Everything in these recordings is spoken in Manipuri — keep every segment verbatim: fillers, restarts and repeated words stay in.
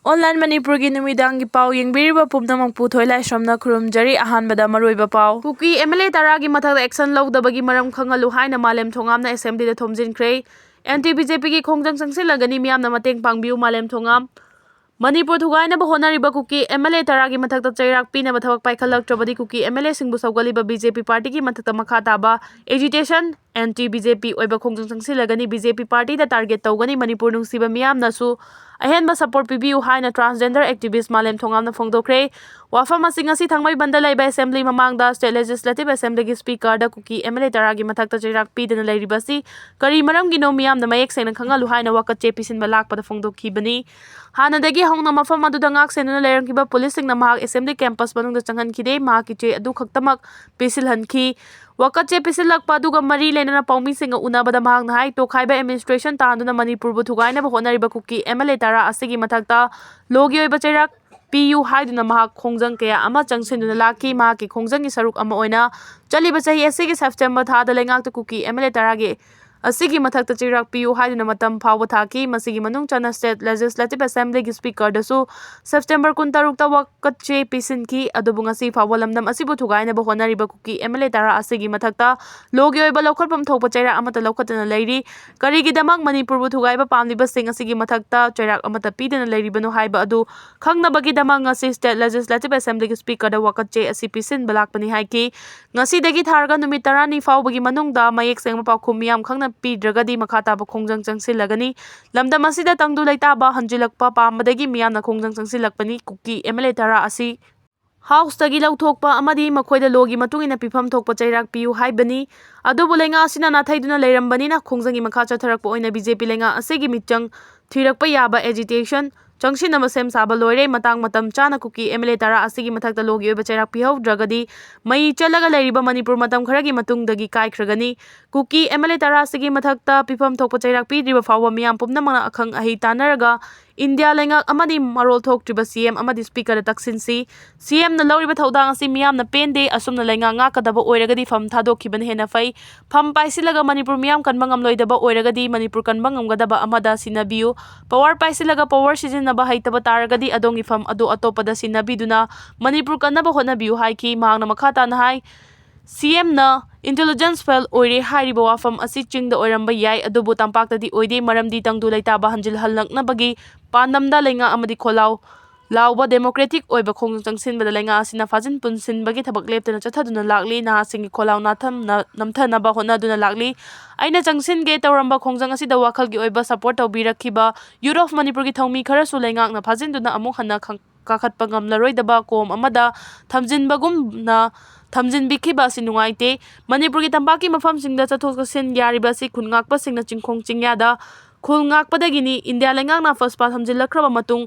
Online ꯃꯅꯤꯄꯨꯔꯒꯤ ꯅꯨꯃꯤꯗꯥꯡꯒꯤ ꯄꯥꯎ ꯌꯦꯡꯕꯤꯔꯤꯕ ꯄꯨꯝꯅꯃꯛꯄꯨ ꯊꯣꯏꯂꯥꯏꯁ꯭ꯔꯝꯅ ꯈꯨꯔꯨꯝꯖꯔꯤ꯫ ꯑꯍꯥꯟꯕꯗ ꯃꯔꯨꯑꯣꯏꯕ ꯄꯥꯎ꯫ ꯀꯨꯀꯤ M L A ꯇꯔꯥꯒꯤ ꯃꯊꯛꯇ action ꯂꯧꯗꯕꯒꯤ ꯃꯔꯝ ꯈꯪꯍꯜꯂꯨ ꯍꯥꯏꯅ ꯃꯥꯂꯦꯝ ꯊꯣꯉꯥꯝꯅ assembly ꯗ ꯊꯣꯝꯖꯤꯟꯈ꯭ꯔꯦ꯫ Anti B J P ꯒꯤ ꯈꯣꯡꯖꯪ ꯆꯪꯁꯤꯜꯂꯒꯅꯤ, ꯃꯤꯌꯥꯝꯅ ꯃꯇꯦꯡ ꯄꯥꯡꯕꯤꯌꯨ, ꯃꯥꯂꯦꯝ ꯊꯣꯉꯥꯝ꯫ ꯃꯅꯤꯄꯨꯔ ꯊꯨꯒꯥꯏꯅꯕ ꯍꯣꯠꯅꯔꯤꯕ ꯀꯨꯀꯤ M L A ꯇꯔꯥꯒꯤ ꯃꯊꯛꯇ ꯆꯩꯔꯥꯛ ꯄꯤꯅꯕ ꯊꯕꯛ ꯄꯥꯏꯈꯠꯂꯛꯇ꯭ꯔꯕꯗꯤ ꯀꯨꯀꯤ M L A ꯁꯤꯡꯕꯨ ꯁꯧꯒꯠꯂꯤꯕ B J P party ꯒꯤ ꯃꯊꯛꯇ ꯃꯈꯥ ꯇꯥꯕ agitation, anti B J P ꯑꯣꯏꯕ ꯈꯣꯡꯖꯪ ꯆꯪꯁꯤꯜꯂꯒꯅꯤ, BJ P party ꯗ target ꯇꯧꯒꯅꯤ, ꯃꯅꯤꯄꯨꯔ ꯅꯨꯡꯁꯤꯕ ꯃꯤꯌꯥꯝꯅꯁꯨ ꯑꯍꯦꯟꯕ support ꯄꯤꯕꯤꯌꯨ ꯍꯥꯏꯅ transgender activist ꯃꯥꯂꯦꯝ ꯊꯣꯉꯥꯝꯅ ꯐꯣꯡꯗꯣꯛꯈ꯭ꯔꯦ꯫ ꯋꯥꯐꯝ ꯑꯁꯤ ꯉꯁꯤ ꯊꯥꯡꯃꯩꯕꯟꯗ ꯂꯩꯕ assembly ꯃꯃꯥꯡꯗ state legislative assembly ꯒꯤ speaker the Kuki M L A ꯇꯔꯥꯒꯤ ꯃꯊꯛꯇ ꯆꯩꯔꯥꯛ ꯄꯤꯗꯨꯅ ꯂꯩꯔꯤꯕ ꯑꯁꯤ ꯀꯔꯤ ꯃꯔꯝꯒꯤꯅꯣ, ꯃꯤꯌꯥꯝꯅ ꯃꯌꯦꯛ ꯁꯦꯡꯅ ꯈꯪꯍꯜꯂꯨ ꯍꯥꯏꯅ ꯋꯥꯀꯠ ꯆꯦ ꯄꯤꯁꯤꯟꯕ ꯂꯥꯛꯄꯗ ꯐꯣꯡꯗꯣꯛꯈꯤꯕꯅꯤ꯫ ꯍꯥꯟꯅꯗꯒꯤ ꯍꯧꯅ ꯃꯐꯝ ꯑꯗꯨꯗ ꯉꯥꯛ ꯁꯦꯟꯗꯨꯅ ꯂꯩꯔꯝꯈꯤꯕ police ꯁꯤꯡꯅ ꯃꯍꯥꯛ assembly campus ꯃꯅꯨꯡꯗ ꯆꯪꯍꯟꯈꯤꯗꯦ꯫ ꯃꯍꯥꯛꯀꯤ ꯆꯦ ꯑꯗꯨ ꯈꯛꯇꯃꯛ ꯄꯤꯁꯤꯜꯍꯟꯈꯤ꯫ ꯋꯥꯀꯠ ꯆꯦ ꯄꯤꯁꯤꯜꯂꯛꯄ ꯑꯗꯨꯒ ꯃꯔꯤ ꯂꯩꯅꯅ ꯄꯥꯎꯃꯤꯁꯤꯡꯒ ꯎꯅꯕꯗ ꯃꯍꯥꯛꯅ ꯍꯥꯏ, ꯇꯣꯈꯥꯏꯕ administration ꯇꯥꯍꯟꯗꯨꯅ ꯃꯅꯤꯄꯨꯔꯕꯨ ꯊꯨꯒꯥꯏꯅꯕ ꯍꯣꯠꯅꯔꯤꯕ ꯀꯨꯀꯤ M L A ꯇꯔꯥ ꯑꯁꯤꯒꯤ ꯃꯊꯛꯇ law ꯒꯤ ꯑꯣꯏꯕ ꯆꯩꯔꯥꯛ ꯄꯤꯌꯨ ꯍꯥꯏꯗꯨꯅ ꯃꯍꯥꯛ ꯈꯣꯡꯖꯪ ꯀꯌꯥ ꯑꯃ ꯆꯪꯁꯤꯟꯗꯨꯅ ꯂꯥꯛꯈꯤ꯫ ꯃꯍꯥꯛꯀꯤ ꯈꯣꯡꯖꯪꯒꯤ ꯁꯔꯨꯛ ꯑꯃ ꯑꯣꯏꯅ ꯆꯠꯂꯤꯕ ꯆꯍꯤ ꯑꯁꯤꯒꯤ September ꯊꯥꯗ ꯂꯩꯉꯥꯛꯇ ꯀꯨꯀꯤ M L A ꯇꯔꯥꯒꯤ ꯑꯁꯤꯒꯤ ꯃꯊꯛꯇ ꯆꯩꯔꯥꯛ ꯄꯤꯌꯨ ꯍꯥꯏꯗꯨꯅ ꯃꯇꯝ ꯐꯥꯎꯕ ꯊꯥꯈꯤ꯫ ꯃꯁꯤꯒꯤ ꯃꯅꯨꯡ ꯆꯟꯅ state legislative assembly ꯒꯤ speaker ꯗꯁꯨ September ꯀꯨꯟꯇꯔꯨꯛꯇ ꯋꯥꯀꯠ ꯆꯦ ꯄꯤꯁꯤꯟꯈꯤ꯫ ꯑꯗꯨꯕꯨ ꯉꯁꯤ ꯐꯥꯎꯕ ꯂꯝꯗꯝ ꯑꯁꯤꯕꯨ ꯊꯨꯒꯥꯏꯅꯕ ꯍꯣꯠꯅꯔꯤꯕ ꯀꯨꯀꯤ M L A ꯇꯔꯥ ꯑꯁꯤꯒꯤ ꯃꯊꯛꯇ law ꯒꯤ ꯑꯣꯏꯕ ꯂꯧꯈꯠꯐꯝ ꯊꯣꯛꯄ ꯆꯩꯔꯥꯛ ꯑꯃꯠꯇ ꯂꯧꯈꯠꯇꯅ ꯂꯩꯔꯤ꯫ ꯀꯔꯤꯒꯤꯗꯃꯛ ꯃꯅꯤꯄꯨꯔꯕꯨ ꯊꯨꯒꯥꯏꯕ ꯄꯥꯝꯂꯤꯕꯁꯤꯡ ꯑꯁꯤꯒꯤ ꯃꯊꯛꯇ ꯆꯩꯔꯥꯛ ꯑꯃꯠꯇ ꯄꯤꯗꯅ ꯂꯩꯔꯤꯕꯅꯣ ꯍꯥꯏꯕ ꯑꯗꯨ ꯈꯪꯅꯕꯒꯤꯗꯃꯛ ꯉꯁꯤ state legislative assembly ꯒꯤ speaker ꯗ ꯋꯥꯀꯠ ꯆꯦ ꯑꯁꯤ ꯄꯤꯁꯤꯟꯕ ꯂꯥꯛꯄꯅꯤ ꯍꯥꯏꯈꯤ꯫ ꯉꯁꯤꯗꯒꯤ ꯊꯥꯔꯒ ꯅꯨꯃꯤꯠ ꯇꯔꯥꯅꯤ ꯐꯥꯎꯕꯒꯤ ꯃꯅꯨꯡꯗ ꯃꯌꯦꯛ ꯁꯦꯡꯕ ꯄꯥꯎꯈꯨꯝ ꯃꯤꯌꯥꯝ ꯈꯪꯅ ꯄꯤꯗ꯭ꯔꯒꯗꯤ ꯃꯈꯥ ꯇꯥꯕ ꯈꯣꯡꯖꯪ ꯆꯪꯁꯤꯜꯂꯒꯅꯤ꯫ ꯂꯝꯗꯝ ꯑꯁꯤꯗ ꯇꯪꯗꯨ ꯂꯩꯇꯥꯕ ꯍꯟꯖꯤꯜꯂꯛꯄ ꯄꯥꯝꯕꯗꯒꯤ ꯃꯤꯌꯥꯝꯅ ꯈꯣꯡꯖꯪ ꯆꯪꯁꯤꯜꯂꯛꯄꯅꯤ꯫ ꯀꯨꯀꯤ M L A ꯇꯔꯥ ꯑꯁꯤ house ꯇꯒꯤ ꯂꯧꯊꯣꯛꯄ ꯑꯃꯗꯤ ꯃꯈꯣꯏꯗ law ꯒꯤ ꯃꯇꯨꯡ ꯏꯟꯅ ꯄꯤꯐꯝ ꯊꯣꯛꯄ ꯆꯩꯔꯥꯛ ꯄꯤꯌꯨ ꯍꯥꯏꯕꯅꯤ꯫ ꯑꯗꯨꯕꯨ ꯂꯩꯉꯥꯛ ꯑꯁꯤꯅ ꯅꯥꯊꯩꯗꯨꯅ ꯂꯩꯔꯝꯕꯅꯤꯅ ꯈꯣꯡꯖꯪꯒꯤ ꯃꯈꯥ ꯆꯠꯊꯔꯛꯄ ꯑꯣꯏꯅ B J P ꯂꯩꯉꯥꯛ ꯑꯁꯤꯒꯤ ꯃꯤꯆꯪ ꯊꯤꯔꯛꯄ ꯌꯥꯕ agitation ꯆꯪꯁꯤꯟꯅꯕ ꯁꯦꯝ ꯁꯥꯕ ꯂꯣꯏꯔꯦ꯫ ꯃꯇꯥꯡ ꯃꯇꯝ ꯆꯥꯅ ꯀꯨꯀꯤ M L A ꯇꯔꯥ ꯑꯁꯤꯒꯤ ꯃꯊꯛꯇ law ꯒꯤ ꯑꯣꯏꯕ ꯆꯩꯔꯥꯛ ꯄꯤꯍꯧꯗ꯭ꯔꯒꯗꯤ ꯃꯩ ꯆꯠꯂꯒ ꯂꯩꯔꯤꯕ ꯃꯅꯤꯄꯨꯔ ꯃꯇꯝ ꯈꯔꯒꯤ ꯃꯇꯨꯡꯗꯒꯤ ꯀꯥꯏꯈ꯭ꯔꯒꯅꯤ꯫ ꯀꯨꯀꯤ M L A ꯇꯔꯥ ꯑꯁꯤꯒꯤ ꯃꯊꯛꯇ ꯄꯤꯐꯝ ꯊꯣꯛꯄ ꯆꯩꯔꯥꯛ ꯄꯤꯗ꯭ꯔꯤꯕ ꯐꯥꯎꯕ ꯃꯤꯌꯥꯝ ꯄꯨꯝꯅꯃꯛꯅ ꯑꯈꯪ ꯑꯍꯩ ꯇꯥꯟꯅꯔꯒ ꯏꯟꯗꯤꯌꯥ ꯂꯩꯉꯥꯛ ꯑꯃꯗꯤ ꯃꯔꯣꯜ ꯊꯣꯛꯇ꯭ꯔꯤꯕ C M ꯑꯃꯗꯤ speaker ꯗ ꯇꯛꯁꯤꯟꯁꯤ꯫ C M ꯅ ꯂꯧꯔꯤꯕ ꯊꯧꯗꯥꯡ ꯑꯁꯤ ꯃꯤꯌꯥꯝꯅ ꯄꯦꯟꯗꯦ꯫ ꯑꯁꯨꯝꯅ ꯂꯩꯉꯥꯛ ꯉꯥꯛꯀꯗꯕ ꯑꯣꯏꯔꯒꯗꯤ ꯐꯝ ꯊꯥꯗꯣꯛꯈꯤꯕꯅ ꯍꯦꯟꯅ ꯐꯩ꯫ ꯐꯝ ꯄꯥꯏꯁꯤꯜꯂꯒ ꯃꯅꯤꯄꯨꯔ ꯃꯤꯌꯥꯝ ꯀꯟꯕ ꯉꯝꯂꯣꯏꯗꯕ ꯑꯣꯏꯔꯒꯗꯤ ꯃꯅꯤꯄꯨꯔ ꯀꯟꯕ ꯉꯝꯒꯗꯕ ꯑꯃꯗ ꯁꯤꯟꯅꯕꯤꯌꯨ꯫ Power ꯄꯥꯏꯁꯤꯜꯂꯒ power ꯁꯤꯖꯤꯟꯅ ꯅꯕ ꯍꯩꯇꯕ ꯇꯥꯔꯒꯗꯤ ꯑꯗꯣꯝꯒꯤ ꯐꯝ ꯑꯗꯨ ꯑꯇꯣꯞꯄꯗ ꯁꯤꯟꯅꯕꯤꯗꯨꯅ ꯃꯅꯤꯄꯨꯔ ꯀꯟꯅꯕ ꯍꯣꯠꯅꯕꯤꯌꯨ ꯍꯥꯏꯈꯤ꯫ ꯃꯍꯥꯛꯅ ꯃꯈꯥ ꯇꯥꯅ ꯍꯥꯏ, "ꯁꯤ ꯑꯦꯝꯅ intelligence fail ꯑꯣꯏꯔꯦ ꯍꯥꯏꯔꯤꯕ ꯋꯥꯐꯝ ꯑꯁꯤ ꯆꯤꯡꯗ ꯑꯣꯏꯔꯝꯕ ꯌꯥꯏ, ꯑꯗꯨꯕꯨ ꯇꯝꯄꯥꯛꯇꯗꯤ ꯑꯣꯏꯗꯦ, ꯃꯔꯝꯗꯤ ꯇꯪꯗꯨ ꯂꯩꯇꯥꯕ ꯍꯟꯖꯤꯜꯍꯜꯂꯛꯅꯕꯒꯤ ꯄꯥꯟꯗꯝꯗ ꯂꯩꯉꯥꯛ ꯑꯃꯗꯤ ꯈꯣꯜꯂꯥꯎ ꯂꯥꯎꯕ democratic ꯑꯣꯏꯕ ꯈꯣꯡꯖꯪ ꯆꯪꯁꯤꯟꯕꯗ ꯂꯩꯉꯥꯛ ꯑꯁꯤꯅ ꯐꯥꯖꯤꯟ ꯄꯨꯟꯁꯤꯟꯕꯒꯤ ꯊꯕꯛ ꯂꯦꯞꯇꯅ ꯆꯠꯊꯗꯨꯅ ꯂꯥꯛꯂꯤ꯫ ꯅꯍꯥꯁꯤꯡꯒꯤ ꯈꯣꯜꯂꯥꯎ ꯅꯥꯊꯝꯅ-, ꯅꯝꯊꯅꯕ ꯍꯣꯠꯅꯗꯨꯅ ꯂꯥꯛꯂꯤ꯫ ꯑꯩꯅ ꯆꯪꯁꯤꯟꯒꯦ ꯇꯧꯔꯝꯕ ꯈꯣꯡꯖꯪ ꯑꯁꯤꯗ ꯋꯥꯈꯜꯒꯤ ꯑꯣꯏꯕ support ꯇꯧꯕꯤꯔꯛꯈꯤꯕ Youth of ꯃꯅꯤꯄꯨꯔꯒꯤ ꯊꯧꯃꯤ ꯈꯔꯁꯨ ꯂꯩꯉꯥꯛꯅ ꯐꯥꯖꯤꯟꯗꯨꯅ ꯑꯃꯨꯛ ꯍꯟꯅ ꯈꯪ-, ꯀꯥꯈꯠꯄ ꯉꯝꯂꯔꯣꯏꯗꯕ ꯀꯣꯝ ꯑꯃꯗ ꯊꯝꯖꯤꯟꯕꯒꯨꯝꯅ ꯊꯝꯖꯤꯟꯕꯤꯈꯤꯕ ꯑꯁꯤ ꯅꯨꯡꯉꯥꯏꯇꯦ꯫ ꯃꯅꯤꯄꯨꯔꯒꯤ ꯇꯝꯄꯥꯛꯀꯤ ꯃꯐꯝꯁꯤꯡꯗ ꯆꯠꯊꯣꯛ ꯆꯠꯁꯤꯟ ꯌꯥꯔꯤꯕ ꯑꯁꯤ ꯈꯨꯟ ꯉꯥꯛꯄꯁꯤꯡꯅ ꯆꯤꯡꯈꯣꯡ ꯆꯤꯡꯌꯥꯗ ꯈꯨꯜ ꯉꯥꯛꯄꯗꯒꯤꯅꯤ꯫ ꯏꯟꯗꯤꯌꯥ ꯂꯩꯉꯥꯛꯅ ꯐꯁꯄꯥ ꯊꯝꯖꯤꯜꯂꯛꯈ꯭ꯔꯕ ꯃꯇꯨꯡ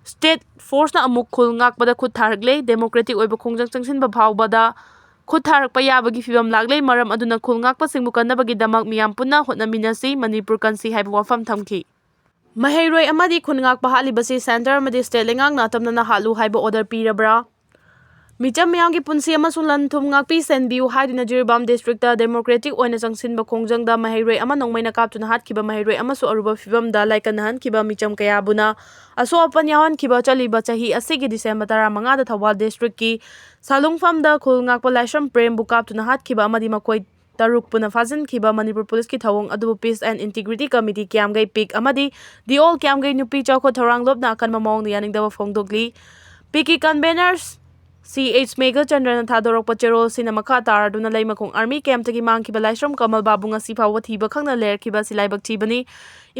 state force ꯅ ꯑꯃꯨꯛ ꯈꯨꯜ ꯉꯥꯛꯄꯗ ꯈꯨꯠ ꯊꯥꯔꯛꯂꯦ꯫ Democratic ꯑꯣꯏꯕ ꯈꯣꯡꯖꯪ ꯆꯪꯁꯤꯟꯕ ꯐꯥꯎꯕꯗ ꯈꯨꯠ ꯊꯥꯔꯛꯄ ꯌꯥꯕꯒꯤ ꯐꯤꯕꯝ ꯂꯥꯛꯂꯦ꯫ ꯃꯔꯝ ꯑꯗꯨꯅ ꯈꯨꯜ ꯉꯥꯛꯄꯁꯤꯡꯕꯨ ꯀꯟꯅꯕꯒꯤꯗꯃꯛ ꯃꯤꯌꯥꯝ ꯄꯨꯟꯅ ꯍꯣꯠꯅꯃꯤꯟꯅꯁꯤ, ꯃꯅꯤꯄꯨꯔ ꯀꯟꯁꯤ" ꯍꯥꯏꯕ ꯋꯥꯐꯝ ꯊꯝꯈꯤ꯫ ꯃꯍꯩꯔꯣꯏ ꯑꯃꯗꯤ ꯈꯨꯟ ꯉꯥꯛꯄ ꯍꯥꯠꯂꯤꯕꯁꯤ centre ꯑꯃꯗꯤ state ꯂꯩꯉꯥꯛꯅ ꯑꯇꯝꯅꯅ ꯍꯥꯠꯂꯨ ꯍꯥꯏꯕ order ꯄꯤꯔꯕ꯭ꯔꯥ? ꯃꯤꯆꯝ ꯃꯤꯌꯥꯝꯒꯤ ꯄꯨꯟꯁꯤ ꯑꯃꯁꯨꯡ ꯂꯟ ꯊꯨꯝ ꯉꯥꯛꯄꯤ ꯁꯦꯟꯕꯤꯌꯨ ꯍꯥꯏꯗꯨꯅ ꯖꯤꯔꯤꯕꯥꯝ district ꯇ democratic ꯑꯣꯏꯅ ꯆꯪꯁꯤꯟꯕ ꯈꯣꯡꯖꯪꯗ ꯃꯍꯩꯔꯣꯏ ꯑꯃ ꯅꯣꯡꯃꯩꯅ ꯀꯥꯞꯇꯨꯅ ꯍꯥꯠꯈꯤꯕ ꯃꯍꯩꯔꯣꯏ ꯑꯃꯁꯨ ꯑꯔꯨꯕ ꯐꯤꯕꯝꯗ ꯂꯥꯏꯀꯠꯅꯍꯟꯈꯤꯕ ꯃꯤꯆꯝ ꯀꯌꯥꯕꯨꯅ ꯑꯁꯣꯛ ꯑꯄꯟ ꯌꯥꯎꯍꯟꯈꯤꯕ ꯆꯠꯂꯤꯕ ꯆꯍꯤ ꯑꯁꯤꯒꯤ December ꯇꯔꯥꯃꯉꯥꯗ ꯊꯧꯕꯥꯜ district ꯀꯤ ꯁꯥꯂꯨꯡꯐꯝꯗ ꯈꯨꯜ ꯉꯥꯛꯄ ꯂꯥꯏꯁ꯭ꯔꯝ ꯄ꯭ꯔꯦꯝꯕꯨ ꯀꯥꯞꯇꯨꯅ ꯍꯥꯠꯈꯤꯕ ꯑꯃꯗꯤ ꯃꯈꯣꯏ ꯇꯔꯨꯛ ꯄꯨꯟꯅ ꯐꯥꯖꯤꯟꯈꯤꯕ ꯃꯅꯤꯄꯨꯔ ꯄꯨꯂꯤꯁꯀꯤ ꯊꯧꯑꯣꯡ ꯑꯗꯨꯕꯨ Peace and Integrity Committee ꯀꯤꯌꯥꯝꯒꯩ ꯄꯤꯛ ꯑꯃꯗꯤ The All ꯀꯤꯌꯥꯝꯒꯩ ꯅꯨꯄꯤ ꯆꯥꯎꯈꯠ ꯊꯧꯔꯥꯡ ꯂꯨꯞꯅ ꯑꯀꯟꯕ ꯃꯑꯣꯡꯗ ꯌꯥꯅꯤꯡꯗꯕ ꯐꯣꯡꯗꯣꯛꯂꯤ꯫ ꯄꯤꯛꯀꯤ convener ꯁꯤ ꯑꯩꯆ ꯃꯦꯘꯆꯟꯗ꯭ꯔꯅ ꯊꯥꯗꯣꯔꯛꯄ ꯆꯦꯔꯣꯜꯁꯤꯅ ꯃꯈꯥ ꯇꯥꯔꯗꯨꯅ ꯂꯩꯃꯈꯣꯡ army camp ꯇꯒꯤ ꯃꯥꯡꯈꯤꯕ ꯂꯥꯏꯁ꯭ꯔꯝ ꯀꯃꯜ ꯕꯥꯕꯨ ꯉꯁꯤ ꯐꯥꯎꯕ ꯊꯤꯕ ꯈꯪꯗꯅ ꯂꯩꯔꯛꯈꯤꯕ ꯑꯁꯤ ꯂꯥꯏꯕꯛ ꯊꯤꯕꯅꯤ꯫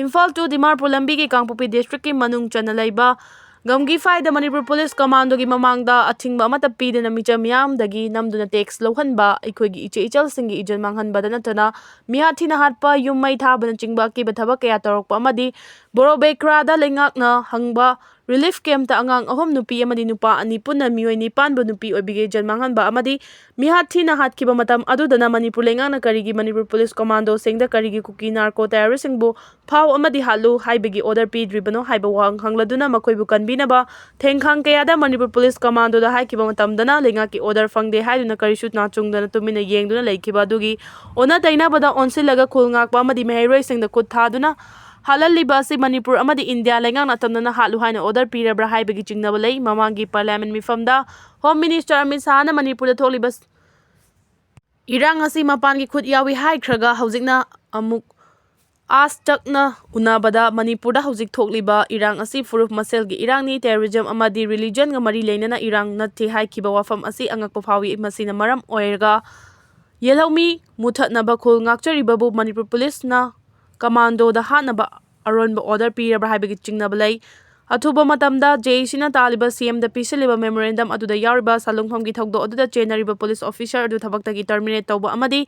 ꯏꯝꯐꯥꯜ to ꯗꯤꯃꯥꯄꯨꯔ ꯂꯝꯕꯤꯒꯤ ꯀꯥꯡꯄꯣꯛꯄꯤ district ꯀꯤ ꯃꯅꯨꯡ ꯆꯟꯅ ꯂꯩꯕ ꯒꯝꯒꯤꯐꯥꯏꯗ ꯃꯅꯤꯄꯨꯔ ꯄꯨꯂꯤꯁ ꯀꯃꯥꯟꯗꯣꯒꯤ ꯃꯃꯥꯡꯗ ꯑꯊꯤꯡꯕ ꯑꯃꯠꯇ ꯄꯤꯗꯅ ꯃꯤꯆꯝ ꯃꯤꯌꯥꯝꯗꯒꯤ ꯅꯝꯗꯨꯅ tax ꯂꯧꯍꯟꯕ, ꯑꯩꯈꯣꯏꯒꯤ ꯏꯆꯦ ꯏꯆꯜꯁꯤꯡꯒꯤ ꯏꯖꯠ ꯃꯥꯡꯍꯟꯕꯗ ꯅꯠꯇꯅ ꯃꯤꯍꯥꯠ ꯊꯤꯅ ꯍꯥꯠꯄ, ꯌꯨꯝ ꯃꯩ ꯊꯥꯕꯅꯆꯤꯡꯕ ꯑꯀꯤꯕ ꯊꯕꯛ ꯀꯌꯥ ꯇꯧꯔꯛꯄ ꯑꯃꯗꯤ ꯕꯣꯔꯣꯕꯦꯀ꯭ꯔꯥꯗ ꯂꯩꯉꯥꯛꯅ ꯍꯪꯕ relief camp ꯇ ꯑꯉꯥꯡ ꯑꯍꯨꯝ, ꯅꯨꯄꯤ ꯑꯃꯗꯤ ꯅꯨꯄꯥ ꯑꯅꯤ, ꯄꯨꯟꯅ ꯃꯤꯑꯣꯏ ꯅꯤꯄꯥꯟꯕꯨ ꯅꯨꯄꯤ ꯑꯣꯏꯕꯤꯒꯤ ꯏꯖꯠ ꯃꯥꯡꯍꯟꯕ ꯑꯃꯗꯤ ꯃꯤꯍꯥꯠ ꯊꯤꯅ ꯍꯥꯠꯈꯤꯕ ꯃꯇꯝ ꯑꯗꯨꯗꯅ ꯃꯅꯤꯄꯨꯔ ꯂꯩꯉꯥꯛꯅ ꯀꯔꯤꯒꯤ ꯃꯅꯤꯄꯨꯔ ꯄꯨꯂꯤꯁ ꯀꯃꯥꯟꯗꯣꯁꯤꯡꯗ ꯀꯔꯤꯒꯤ ꯀꯨꯀꯤ narco terrorist ꯁꯤꯡꯕꯨ ꯐꯥꯎ ꯑꯃꯗꯤ ꯍꯥꯠꯂꯨ ꯍꯥꯏꯕꯒꯤ order ꯄꯤꯗ꯭ꯔꯤꯕꯅꯣ ꯍꯥꯏꯕ ꯋꯥꯍꯪ ꯍꯪꯂꯗꯨꯅ ꯃꯈꯣꯏꯕꯨ ꯀꯟꯕꯤꯅꯕ ꯊꯦꯡꯈꯥꯡ ꯀꯌꯥꯗ ꯃꯅꯤꯄꯨꯔ ꯄꯨꯂꯤꯁ ꯀꯃꯥꯟꯗꯣꯗ ꯍꯥꯏꯈꯤꯕ ꯃꯇꯝꯗꯅ ꯂꯩꯉꯥꯛꯀꯤ order ꯐꯪꯗꯦ ꯍꯥꯏꯗꯨꯅ ꯀꯔꯤꯁꯨ ꯅꯥꯆꯨꯡꯗꯅ ꯇꯨꯃꯤꯟꯅ ꯌꯦꯡꯗꯨꯅ ꯂꯩꯈꯤꯕ ꯑꯗꯨꯒꯤ ꯑꯣꯟꯅ ꯇꯩꯅꯕꯗ ꯑꯣꯟꯁꯤꯜꯂꯒ ꯈꯨꯜ ꯉꯥꯛꯄ ꯑꯃꯗꯤ ꯃꯍꯩꯔꯣꯏꯁꯤꯡꯗ ꯈꯨꯠ ꯊꯥꯗꯨꯅ ꯍꯥꯠꯍꯜꯂꯤꯕ ꯑꯁꯤ ꯃꯅꯤꯄꯨꯔ ꯑꯃꯗꯤ ꯏꯟꯗꯤꯌꯥ ꯂꯩꯉꯥꯛꯅ ꯑꯇꯝꯅꯅ ꯍꯥꯠꯂꯨ ꯍꯥꯏꯅ order ꯄꯤꯔꯕ꯭ꯔꯥ ꯍꯥꯏꯕꯒꯤ ꯆꯤꯡꯅꯕ ꯂꯩ꯫ ꯃꯃꯥꯡꯒꯤ Parliament ꯃꯤꯐꯝꯗ Home Minister ꯑꯃꯤꯠ ꯁꯥꯍꯅ ꯃꯅꯤꯄꯨꯔꯗ ꯊꯣꯛꯂꯤꯕ ꯏꯔꯥꯡ ꯑꯁꯤ ꯃꯄꯥꯟꯒꯤ ꯈꯨꯠ ꯌꯥꯎꯏ ꯍꯥꯏꯈ꯭ꯔꯒ, ꯍꯧꯖꯤꯛꯅ ꯑꯃꯨꯛ ꯑꯥꯖ ꯇꯛꯅ ꯎꯅꯕꯗ ꯃꯅꯤꯄꯨꯔꯗ ꯍꯧꯖꯤꯛ ꯊꯣꯛꯂꯤꯕ ꯏꯔꯥꯡ ꯑꯁꯤ ꯐꯨꯔꯨꯞ ꯃꯁꯦꯜꯒꯤ ꯏꯔꯥꯡꯅꯤ, terrorism ꯑꯃꯗꯤ religionꯒ ꯃꯔꯤ ꯂꯩꯅꯅ ꯏꯔꯥꯡ ꯅꯠꯇꯦ ꯍꯥꯏꯈꯤꯕ ꯋꯥꯐꯝ ꯑꯁꯤ ꯑꯉꯛꯄ ꯐꯥꯎꯏ꯫ ꯃꯁꯤꯅ ꯃꯔꯝ ꯑꯣꯏꯔꯒ ꯌꯦꯜꯍꯧꯃꯤ ꯃꯨꯊꯠꯅꯕ ꯈꯨꯜ ꯉꯥꯛꯆꯔꯤꯕꯕꯨ ꯃꯅꯤꯄꯨꯔ ꯄꯨꯂꯤꯁꯅ commandoꯗ ꯍꯥꯠꯅꯕ ꯑꯔꯣꯟꯕ order ꯄꯤꯔꯕ꯭ꯔꯥ ꯍꯥꯏꯕꯒꯤ ꯆꯤꯡꯅꯕ ꯂꯩ꯫ ꯑꯊꯨꯕ ꯃꯇꯝꯗ JACꯅ ꯇꯥꯜꯂꯤꯕ CMꯗ ꯄꯤꯁꯤꯜꯂꯤꯕ memorandum ꯑꯗꯨꯗ ꯌꯥꯎꯔꯤꯕ ꯁꯥꯂꯨꯡꯐꯝꯒꯤ ꯊꯧꯗꯣꯛ ꯑꯗꯨꯗ ꯆꯦꯟꯅꯔꯤꯕ police officer ꯑꯗꯨ ꯊꯕꯛꯇꯒꯤ terminate ꯇꯧꯕ ꯑꯃꯗꯤ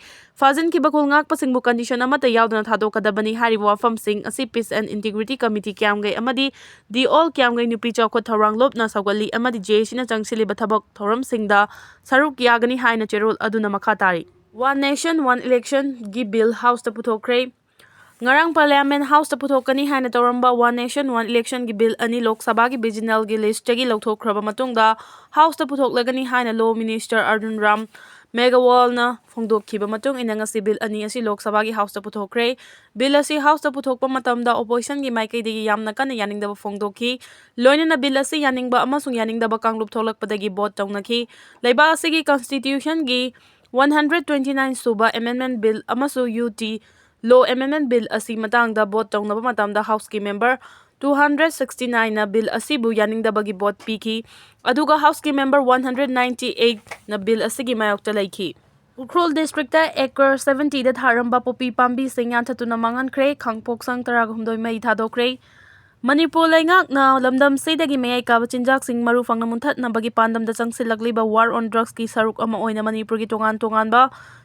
ꯐꯥꯖꯤꯟꯈꯤꯕ ꯈꯨꯜ ꯉꯥꯛꯄꯁꯤꯡꯕꯨ condition ꯑꯃꯠꯇ ꯌꯥꯎꯗꯅ ꯊꯥꯗꯣꯛꯀꯗꯕꯅꯤ꯫ ꯍꯥꯏꯔꯤꯕ ꯋꯥꯐꯝꯁꯤꯡ ꯑꯁꯤ Peace and Integrity Committee ꯀꯤꯌꯥꯝꯒꯩ ꯑꯃꯗꯤ The All ꯀꯤꯌꯥꯝꯒꯩ ꯅꯨꯄꯤ ꯆꯥꯎꯈꯠ ꯊꯧꯔꯥꯡ ꯂꯣꯞꯅ ꯁꯧꯒꯠꯂꯤ ꯑꯃꯗꯤ JACꯅ ꯆꯪꯁꯤꯜꯂꯤꯕ ꯊꯕꯛ ꯊꯧꯔꯝꯁꯤꯡꯗ ꯁꯔꯨꯛ ꯌꯥꯒꯅꯤ ꯍꯥꯏꯅ ꯆꯦꯔꯣꯜ ꯑꯗꯨꯅ ꯃꯈꯥ ꯇꯥꯔꯤ꯫ One Nation One Electionꯒꯤ bill Houseꯇ ꯄꯨꯊꯣꯛꯈ꯭ꯔꯦ꯫ ꯉꯔꯥꯡ Parliament Houseꯇ ꯄꯨꯊꯣꯛꯀꯅꯤ ꯍꯥꯏꯅ ꯇꯧꯔꯝꯕ One Nation One Electionꯒꯤ bill ꯑꯅꯤ ꯂꯣꯛ ꯁꯚꯥꯒꯤ ꯕꯤꯖꯤꯅꯦꯜꯒꯤ listꯇꯒꯤ ꯂꯧꯊꯣꯛꯈ꯭ꯔꯕ ꯃꯇꯨꯡꯗ Houseꯇ ꯄꯨꯊꯣꯛꯂꯒꯅꯤ ꯍꯥꯏꯅ Law Minister Arjun Ram Meghwalꯅ ꯐꯣꯡꯗꯣꯛꯈꯤꯕ ꯃꯇꯨꯡ ꯏꯟꯅ ꯉꯁꯤ bill ꯑꯅꯤ ꯑꯁꯤ ꯂꯣꯛ ꯁꯚꯥꯒꯤ Houseꯇ ꯄꯨꯊꯣꯛꯈ꯭ꯔꯦ꯫ Bill ꯑꯁꯤ Houseꯇ ꯄꯨꯊꯣꯛꯄ ꯃꯇꯝꯗ oppositionꯒꯤ ꯃꯥꯏꯀꯩꯗꯒꯤ ꯌꯥꯝꯅ ꯀꯟꯅ ꯌꯥꯅꯤꯡꯗꯕ ꯐꯣꯡꯗꯣꯛꯈꯤ꯫ ꯂꯣꯏꯅꯅ bill ꯑꯁꯤ ꯌꯥꯅꯤꯡꯕ ꯑꯃꯁꯨꯡ ꯌꯥꯅꯤꯡꯗꯕ ꯀꯥꯡꯂꯨꯞ ꯊꯣꯛꯂꯛꯄꯗꯒꯤ vote ꯇꯧꯅꯈꯤ꯫ ꯂꯩꯕꯥꯛ ꯑꯁꯤꯒꯤ Constitutionꯒꯤ one hundred twenty nine ꯁꯨꯕ Amendment Bill ꯑꯃꯁꯨꯡ UT Law Amendment Bill ꯑꯁꯤ ꯃꯇꯥꯡꯗ vote ꯇꯧꯅꯕ ꯃꯇꯝꯗ Houseꯀꯤ member two hundred sixty nineꯅ bill ꯑꯁꯤꯕꯨ ꯌꯥꯅꯤꯡꯗꯕꯒꯤ vote ꯄꯤꯈꯤ, ꯑꯗꯨꯒ Houseꯀꯤ member one hundred ninety eightꯅ bill ꯑꯁꯤꯒꯤ ꯃꯥꯌꯣꯛꯇ ꯂꯩꯈꯤ꯫ ꯎꯈ꯭ꯔꯨꯜ districtꯇ acre seventyꯗ ꯊꯥꯔꯝꯕ ꯄꯣꯄꯤ ꯄꯥꯝꯕꯤꯁꯤꯡ ꯌꯥꯟꯊꯠꯇꯨꯅ ꯃꯥꯡꯍꯟꯈ꯭ꯔꯦ꯫ ꯈꯥꯡꯄꯣꯛꯁꯪ ꯇꯔꯥꯒ ꯍꯨꯝꯗꯣꯏ ꯃꯩ ꯊꯥꯗꯣꯛꯈ꯭ꯔꯦ꯫ ꯃꯅꯤꯄꯨꯔ ꯂꯩꯉꯥꯛꯅ ꯂꯝꯗꯝꯁꯤꯗꯒꯤ ꯃꯌꯥꯏ ꯀꯥꯕ ꯆꯤꯟꯖꯥꯛꯁꯤꯡ ꯃꯔꯨ ꯐꯪꯅ ꯃꯨꯟꯊꯠꯅꯕꯒꯤ ꯄꯥꯟꯗꯝꯗ ꯆꯪꯁꯤꯜꯂꯛꯂꯤꯕ war on drugsꯀꯤ ꯁꯔꯨꯛ ꯑꯃ ꯑꯣꯏꯅ ꯃꯅꯤꯄꯨꯔꯒꯤ ꯇꯣꯉꯥꯟ ꯇꯣꯉꯥꯟꯕ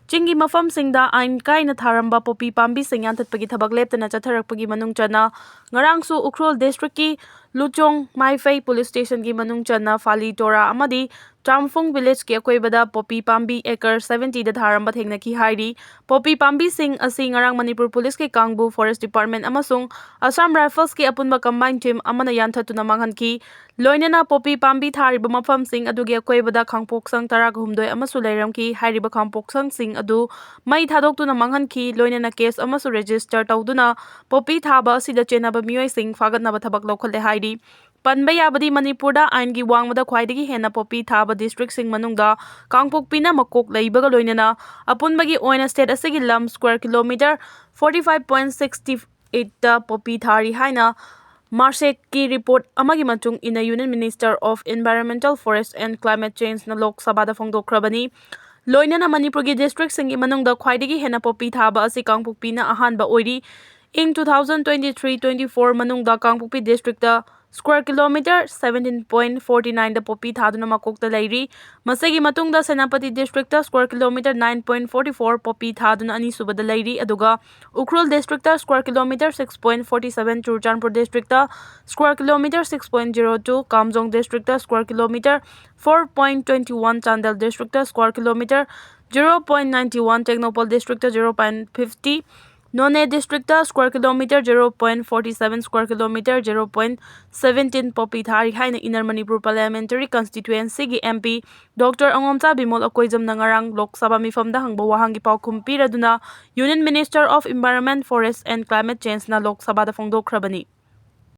ꯆꯤꯡꯒꯤ ꯃꯐꯝꯁꯤꯡꯗ ꯑꯥꯏꯟ ꯀꯥꯏꯅ ꯊꯥꯔꯝꯕ ꯄꯣꯄꯤ ꯄꯥꯝꯕꯤꯁꯤꯡ ꯌꯥꯟꯊꯠꯄꯒꯤ ꯊꯕꯛ ꯂꯦꯞꯇꯅ ꯆꯠꯊꯔꯛꯄꯒꯤ ꯃꯅꯨꯡ ꯆꯟꯅ ꯉꯔꯥꯡꯁꯨ ꯎꯈ꯭ꯔꯨꯜ districtꯀꯤ ꯂꯨꯆꯣꯡ ꯃꯥꯏꯐꯩ police stationꯒꯤ ꯃꯅꯨꯡ ꯆꯟꯅ ꯐꯥꯂꯤ ꯇꯣꯔꯥ ꯑꯃꯗꯤ ꯆꯥꯝꯐꯨꯡ villageꯀꯤ ꯑꯀꯣꯏꯕꯗ ꯄꯣꯄꯤ ꯄꯥꯝꯕꯤ acre seventyꯗ ꯊꯥꯔꯝꯕ ꯊꯦꯡꯅꯈꯤ ꯍꯥꯏꯔꯤ꯫ ꯄꯣꯄꯤ ꯄꯥꯝꯕꯤꯁꯤꯡ ꯑꯁꯤ ꯉꯔꯥꯡ ꯃꯅꯤꯄꯨꯔ ꯄꯨꯂꯤꯁꯀꯤ ꯀꯥꯡꯕꯨ, Forest Department ꯑꯃꯁꯨꯡ Assam Riflesꯀꯤ ꯑꯄꯨꯟꯕ combined team ꯑꯃꯅ ꯌꯥꯟꯊꯠꯇꯨꯅ ꯃꯥꯡꯍꯟꯈꯤ꯫ ꯂꯣꯏꯅꯅ ꯄꯣꯄꯤ ꯄꯥꯝꯕꯤ ꯊꯥꯔꯤꯕ ꯃꯐꯝꯁꯤꯡ ꯑꯗꯨꯒꯤ ꯑꯀꯣꯏꯕꯗ ꯈꯥꯡꯄꯣꯛꯁꯪ ꯇꯔꯥꯒ ꯍꯨꯝꯗꯣꯏ ꯑꯃꯁꯨ ꯂꯩꯔꯝꯈꯤ꯫ ꯍꯥꯏꯔꯤꯕ ꯈꯥꯡꯄꯣꯛꯁꯪꯁꯤꯡ ꯑꯗꯨ ꯃꯩ ꯊꯥꯗꯣꯛꯇꯨꯅ ꯃꯥꯡꯍꯟꯈꯤ꯫ ꯂꯣꯏꯅꯅ case ꯑꯃꯁꯨ register ꯇꯧꯗꯨꯅ ꯄꯣꯄꯤ ꯊꯥꯕ ꯑꯁꯤꯗ ꯆꯦꯟꯅꯕ ꯃꯤꯑꯣꯏꯁꯤꯡ ꯐꯥꯒꯠꯅꯕ ꯊꯕꯛ ꯂꯧꯈꯠꯂꯦ ꯍꯥꯏꯔꯤ꯫ ꯄꯟꯕ ꯌꯥꯕꯗꯤ ꯃꯅꯤꯄꯨꯔꯗ ꯑꯥꯏꯟꯒꯤ ꯋꯥꯡꯃꯗ ꯈ꯭ꯋꯥꯏꯗꯒꯤ ꯍꯦꯟꯅ ꯄꯣꯄꯤ ꯊꯥꯕ districtꯁꯤꯡ ꯃꯅꯨꯡꯗ ꯀꯥꯡꯄꯣꯛꯄꯤꯅ ꯃꯀꯣꯛ ꯂꯩꯕꯒ ꯂꯣꯏꯅꯅ ꯑꯄꯨꯟꯕꯒꯤ ꯑꯣꯏꯅ state ꯑꯁꯤꯒꯤ ꯂꯝ square kilometre forty five point sixty eightꯇ ꯄꯣꯄꯤ ꯊꯥꯔꯤ ꯍꯥꯏꯅ ꯃꯥꯔꯁꯦꯛꯀꯤ report ꯑꯃꯒꯤ ꯃꯇꯨꯡ ꯏꯟꯅ Union Minister of Environmental, Forest and Climate Changeꯅ ꯂꯣꯛ ꯁꯚꯥꯗ ꯐꯣꯡꯗꯣꯛꯈ꯭ꯔꯕꯅꯤ꯫ ꯂꯣꯏꯅꯅ ꯃꯅꯤꯄꯨꯔꯒꯤ districtꯁꯤꯡꯒꯤ ꯃꯅꯨꯡꯗ ꯈ꯭ꯋꯥꯏꯗꯒꯤ ꯍꯦꯟꯅ ꯄꯣꯄꯤ ꯊꯥꯕ ꯑꯁꯤ ꯀꯥꯡꯄꯣꯛꯄꯤꯅ ꯑꯍꯥꯟꯕ ꯑꯣꯏꯔꯤ꯫ ꯏꯪ two thousand twenty three twenty four ꯃꯅꯨꯡꯗ ꯀꯥꯡꯄꯣꯛꯄꯤ districtꯇ square kilometre seventeen point forty nineꯗ ꯄꯣꯄꯤ ꯊꯥꯗꯨꯅ ꯃꯀꯣꯛꯇ ꯂꯩꯔꯤ꯫ ꯃꯁꯤꯒꯤ ꯃꯇꯨꯡꯗ ꯁꯦꯅꯥꯄꯇꯤ districtꯇ square kilometre nine point forty four ꯄꯣꯄꯤ ꯊꯥꯗꯨꯅ ꯑꯅꯤꯁꯨꯕꯗ ꯂꯩꯔꯤ, ꯑꯗꯨꯒ Ukhrul districtꯇ square kilometre six point forty seven, Churachandpur districtꯇ square kilometre six point zero two, ꯀꯥꯝꯖꯣꯡ districtꯇ square kilometre four point twenty one, Chandel districtꯇ square kilometre zero point ninety one, Tengnoupal districtꯇ zero point fifty, ꯅꯣꯅꯦ districtꯇ square kilometre zero point forty seven, square kilometre zero point seventeen poppy ꯊꯥꯔꯤ ꯍꯥꯏꯅ Inner Manipur Parliamentary Constituencyꯒꯤ MP Doctor ꯑꯉꯣꯝꯆꯥ Bimol ꯑꯀꯣꯏꯖꯝꯅ ꯉꯔꯥꯡ ꯂꯣꯛ ꯁꯚꯥ ꯃꯤꯐꯝꯗ ꯍꯪꯕ ꯋꯥꯍꯪꯒꯤ ꯄꯥꯎꯈꯨꯝ ꯄꯤꯔꯗꯨꯅ Union Minister of Environment, Forest and Climate Changeꯅ ꯂꯣꯛ ꯁꯚꯥꯗ ꯐꯣꯡꯗꯣꯛꯈ꯭ꯔꯕꯅꯤ꯫